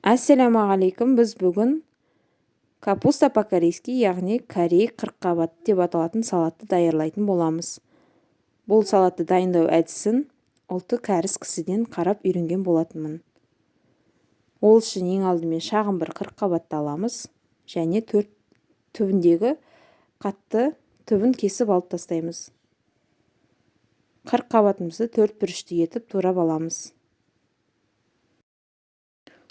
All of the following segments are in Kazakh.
Ассалаумағалейкум! Біз бүгін капуста по-корейски, яғни корей қырыққабаты деп аталатын салатты даярлайтын боламыз. Бұл салатты дайындау әдісін ұлты кәріс кісіден қарап үйренген болатынмын. Ол үшін ең алдымен шағын бір қырыққабатты аламыз және төрт түбіндегі қатты түбін кесіп алып тастаймыз. Қырыққабатымызды төрт бұрышты етіп турап аламыз.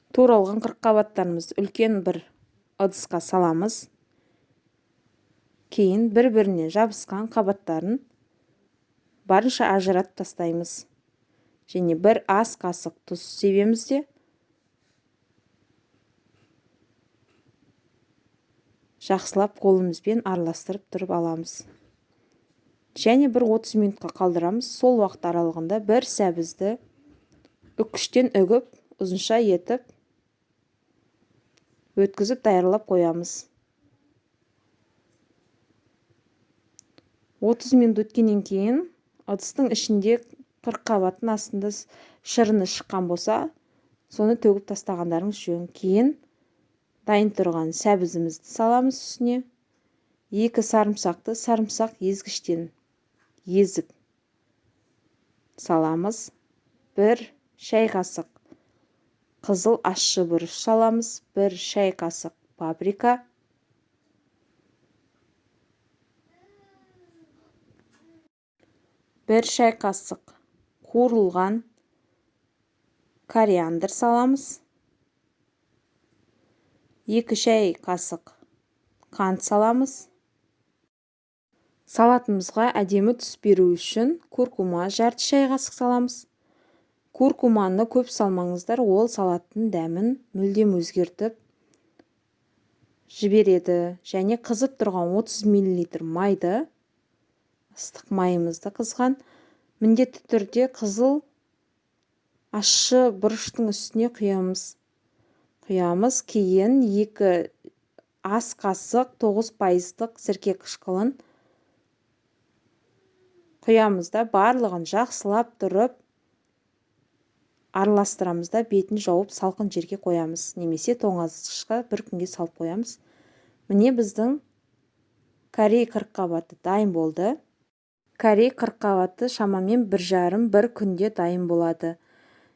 Туралған қырыққабаттарымызды үлкен бір ыдысқа саламыз. Кейін бір-біріне жабысқан қабаттарын барынша ажыратып тастаймыз. Және бір ас қасық тұз себеміз де, жақсылап қолымызбен араластырып тұрып аламыз. Және бір 30 минутқа қалдырамыз. Сол уақыт аралығында бір сәбізді үкіштен үгіп, ұзынша етіп өткізіп даярлап қоямыз. 30 минут өткеннен кейін ыдыстың ішінде қырыққабаттың астында шырыны шыққан болса, соны төгіп тастағандарыңыз жөн. Кейін дайын тұрған сәбізімізді саламыз үстіне. 2 сарымсақты сарымсақ езгіштен езіп саламыз. 1 шай қасық қызыл ащы бұрыш саламыз. 1 шай қасық паприка. 1 шай қасық қуырылған кориандр саламыз. 2 шай қасық қант саламыз. Салатымызға әдемі түс беру үшін куркума жарты шай қасық саламыз. Куркуманы көп салмаңыздар, ол салаттың дәмін мүлдем өзгертіп жібереді. Және қызып тұрған 30 миллилитр майды, ыстық майымызды қызған, міндетті түрде қызыл ащы бұрыштың үстіне құямыз. Кейін 2 ас қасық 9%-лық сірке қышқылын құямыз да, барлығын жақсылап тұрып араластырамыз да, бетін жауып салқын жерге қоямыз, немесе тоңазытқышқа бір күнге салып қоямыз. Міне, біздің корей қырыққабаты дайын болды. Корей қырыққабаты шамамен бір жарым бір күнде дайын болады.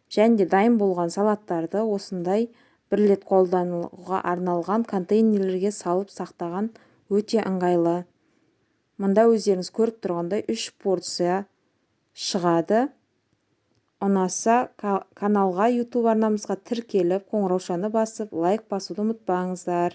Және де дайын болған салаттарды осындай бір рет қолдануға арналған контейнерлерге салып сақтаған өте ыңғайлы. Мында өздеріңіз көріп тұрғандай 3 порция шығады. Ұнаса каналға, YouTube арнамызға тіркеліп, қоңыраушаны басып, лайк басуды ұмытпаңыздар.